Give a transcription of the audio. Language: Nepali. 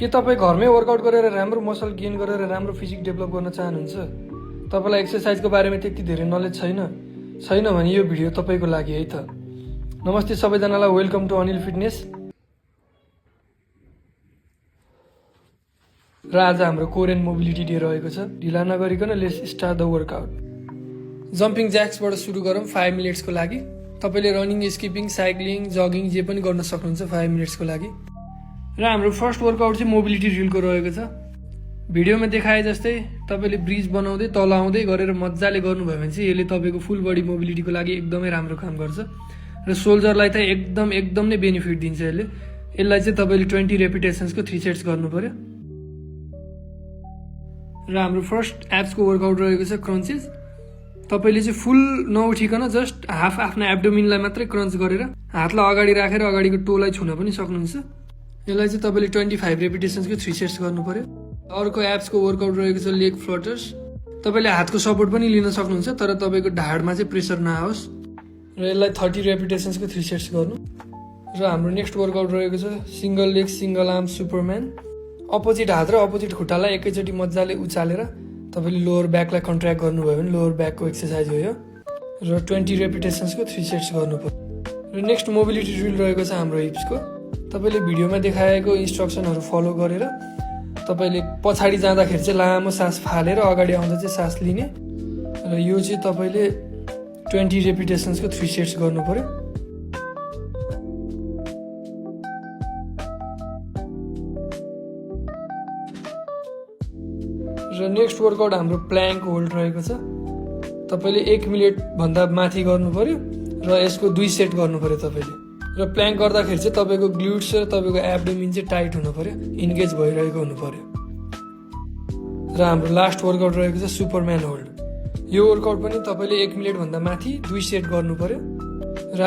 के तपाईँ घरमै वर्कआउट गरेर राम्रो मसल गेन गरेर राम्रो फिजिक डेभलप गर्न चाहनुहुन्छ? तपाईँलाई एक्सर्साइजको बारेमा त्यति धेरै नलेज छैन भने यो भिडियो तपाईँको लागि है त। नमस्ते सबैजनालाई, वेलकम टु अनिल फिटनेस। र आज हाम्रो कोरियन मोबिलिटी डे रहेको छ। ढिला नगरिकन let's start the workout. Jumping ज्याक्सबाट सुरु गरौँ 5 मिनट्सको लागि। तपाईँले रनिङ, स्किपिङ, साइक्लिङ, जगिङ जे पनि गर्न सक्नुहुन्छ 5 मिनट्सको लागि। र हाम्रो फर्स्ट वर्कआउट चाहिँ मोबिलिटी ड्रिलको रहेको छ। भिडियोमा देखाए जस्तै तपाईँले ब्रिज बनाउँदै तल आउँदै गरेर मजाले गर्नुभयो भने चाहिँ यसले तपाईँको फुल बडी मोबिलिटीको लागि एकदमै राम्रो काम गर्छ र सोल्जरलाई त एकदम नै बेनिफिट दिन्छ यसलाई चाहिँ तपाईँले 20 रेपिटेसन्सको 3 सेट्स गर्नु पर्यो। र हाम्रो फर्स्ट एप्सको वर्कआउट रहेको छ क्रन्चेस। तपाईँले चाहिँ फुल नउठिकन जस्ट हाफ आफ्नो एब्डोमिनलाई मात्रै क्रन्च गरेर हातलाई अगाडि राखेर अगाडिको टोलाई छुन पनि सक्नुहुन्छ। यसलाई चाहिँ तपाईँले 25 रेपिटेसन्सको 3 सेट्स गर्नु पर्यो। अर्को एप्सको वर्कआउट रहेको छ लेग फ्लटर्स। तपाईँले हातको सपोर्ट पनि लिन सक्नुहुन्छ तर तपाईँको ढाडमा चाहिँ प्रेसर नआओस्। र यसलाई 30 रेपिटेसन्सको 3 सेट्स गर्नु। र हाम्रो नेक्स्ट वर्कआउट रहेको छ single leg single arm Superman. Opposite हात र अपोजिट खुट्टालाई एकैचोटि मजाले उचालेर तपाईँले लोवर ब्याकलाई कन्ट्र्याक्ट गर्नुभयो भने लोवर ब्याकको एक्सर्साइज हो यो। र 20 रेपिटेसन्सको 3 सेट्स गर्नु पर्यो। र नेक्स्ट मोबिलिटी ड्रिल रहेको छ हाम्रो हिप्सको। तपाईँले भिडियोमा देखाएको इन्स्ट्रक्सनहरू फलो गरेर तपाईँले पछाडि जाँदाखेरि चाहिँ लामो सास फालेर अगाडि आउँदा चाहिँ सास लिने। र यो चाहिँ तपाईँले 20 रेपिटेसन्सको 3 सेट्स गर्नु पर्यो। र नेक्स्ट वर्कआउट हाम्रो प्ल्याङ्क होल्ड रहेको छ। तपाईँले 1 मिनटभन्दा माथि गर्नु पर्यो र यसको 2 सेट गर्नु पर्यो तपाईँले। र प्ल्याङ्क गर्दाखेरि चाहिँ तपाईँको ग्लुट्स र तपाईँको एब्डोमिन चाहिँ टाइट हुनु पर्यो, इन्गेज भइरहेको हुनु पर्यो। र हाम्रो लास्ट वर्कआउट रहेको छ सुपरम्यान होल्ड। यो वर्कआउट पनि तपाईँले 1 मिनटभन्दा माथि 2 सेट गर्नु पर्यो। र